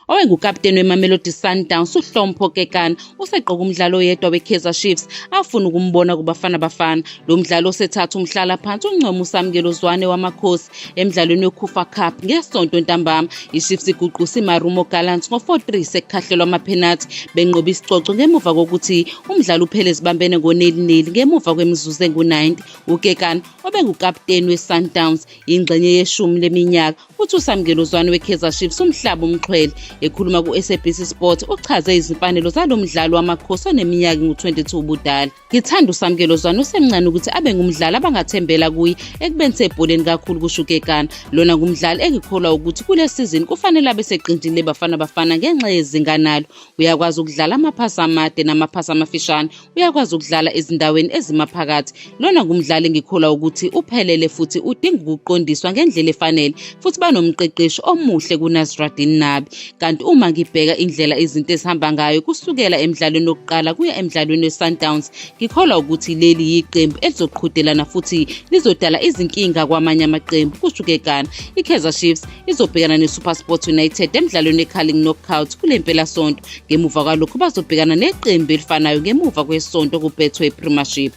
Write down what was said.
Owengukaputeni weMamelodi Sundowns uHlompho Kekana useqoka umdlali oyedwa weKaizer Chiefs afuna ukumbona kuBafana Bafana. Lo mdlali osethatha umhlalaphansi uncoma uSamkelo Zwane waMakhosi emdlalweni weKhufa Cup ngeSonto ntambama. IChiefs iguquse iMarumo Gallants ngo-4-3 sekukhahlelwa amaphenathi benqoba isicoco ngemuva kokuthi umdlalo uphele zibambene ngo-0-0 ngemuva kwemizuzu engu-90. UKekana obengukaputeni weSundowns ingxenye yeshumi leminyaka Uthi uSamkelo Zwane weKaizer Chiefs umhlaba umxhwele. Ekhuluma ku-SABC Sport uchaze izimfanelo zalo mdlali waMakhosi oneminyaka engu-22 ubudala. Ngithanda uSamkelo Zwane usemncane ukuthi abe ngumdlali abangathembela kuye ekubeni sebholeni kakhulu kusho uKekana. Lona ngumdlali engikholwa ukuthi kule sizini kufanele abe seqenjini leBafana Bafana ngenxa yezinga nalo. Uyakwazi ukudlala amaphasi amade namaphasi amafishane. Uyakwazi ukudlala ezindaweni ezimaphakathi. Lona ngumdlali engikholwa ukuthi uphelele futhi udinga ukuqondiswa ngendlela efanele futhi banomqeqeshi omuhle kuNasruddin Nabi. Kanti uma ngibheka indlela izinto ezihamba ngayo kusukela emdlalweni wokuqala kuya emdlalweni weSundowns, ngikholwa ukuthi leli yiqembu elizoqhudelana futhi lizodala izinkinga kwamanye amaqembu, kusho uKekana. IKaizer Chiefs izobhekana neSuperSport United emdlalweni weCarling Knockout kule mpelasonto. Ngemuva kwalokho bazobhekana neqembu elifanayo ngemuva kwesonto kuBetway Premiership.